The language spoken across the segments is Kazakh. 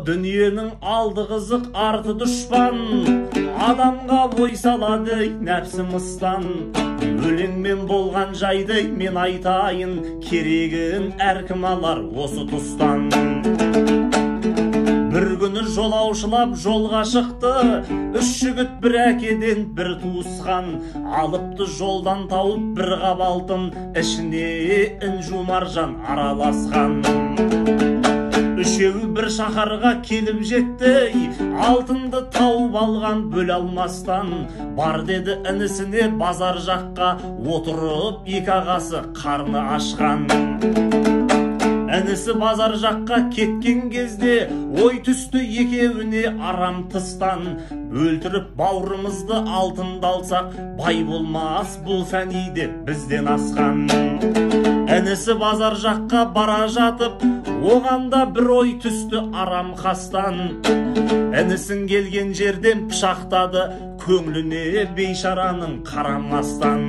Дүниенің алды қызық, арты дұшпан, адамға ой салады нәпсі мыстан. Өлеңмен болған жайды мен айтайын, керегін әркім алар осы тұстан. Бір күні жолаушылап жолға шықты, үш жігіт бір әкеден бір туысқан. Алыпты жолдан тауып бір қап алтын, ішіне інжу маржан араласқан. Үшеуі бір шаһарға келіп жетті, алтынды тауып алған бөле алмастан. Бар деді інісіне базар жаққа, отырып екі ағасы қарны ашқан. Інісі базар жаққа кеткен кезде, ой түсті екеуіне арам тыстан. Өлтіріп бауырымызды алтынды алсақ, бай болмас бұл фәни деп бізден асқан. Інісі базар жаққа бара жатып, оған да бір ой түсті арам қастан. Інісін келген жерден пышақтады, көңліне бейшараның қарамастан.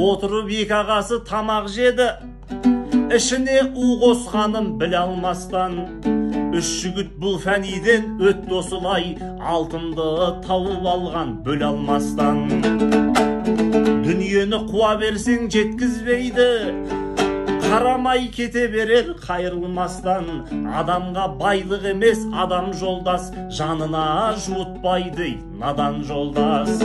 Отырып екі ағасы тамақ жеді, ішіне у қосқанын біле алмастан. Үш жігіт бұл фәниден өтті осылай, алтынды тауып алған бөле алмастан. Дүниені қуа берсең жеткізбейді, қарамай кете берер қайырылмастан. Адамға байлық емес адам жолдас, жанына жуытпайды надан жолдас.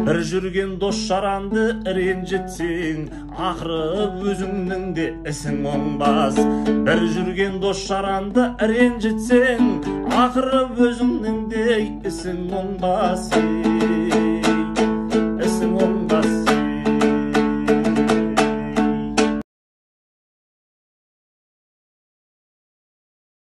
Бір жүрген дос жаранды ренжітсең, ақыры өзіңнің де ісің оңбас. Бір жүрген дос жаранды ренжітсең, ақыры өзіңнің де ісің оңбас.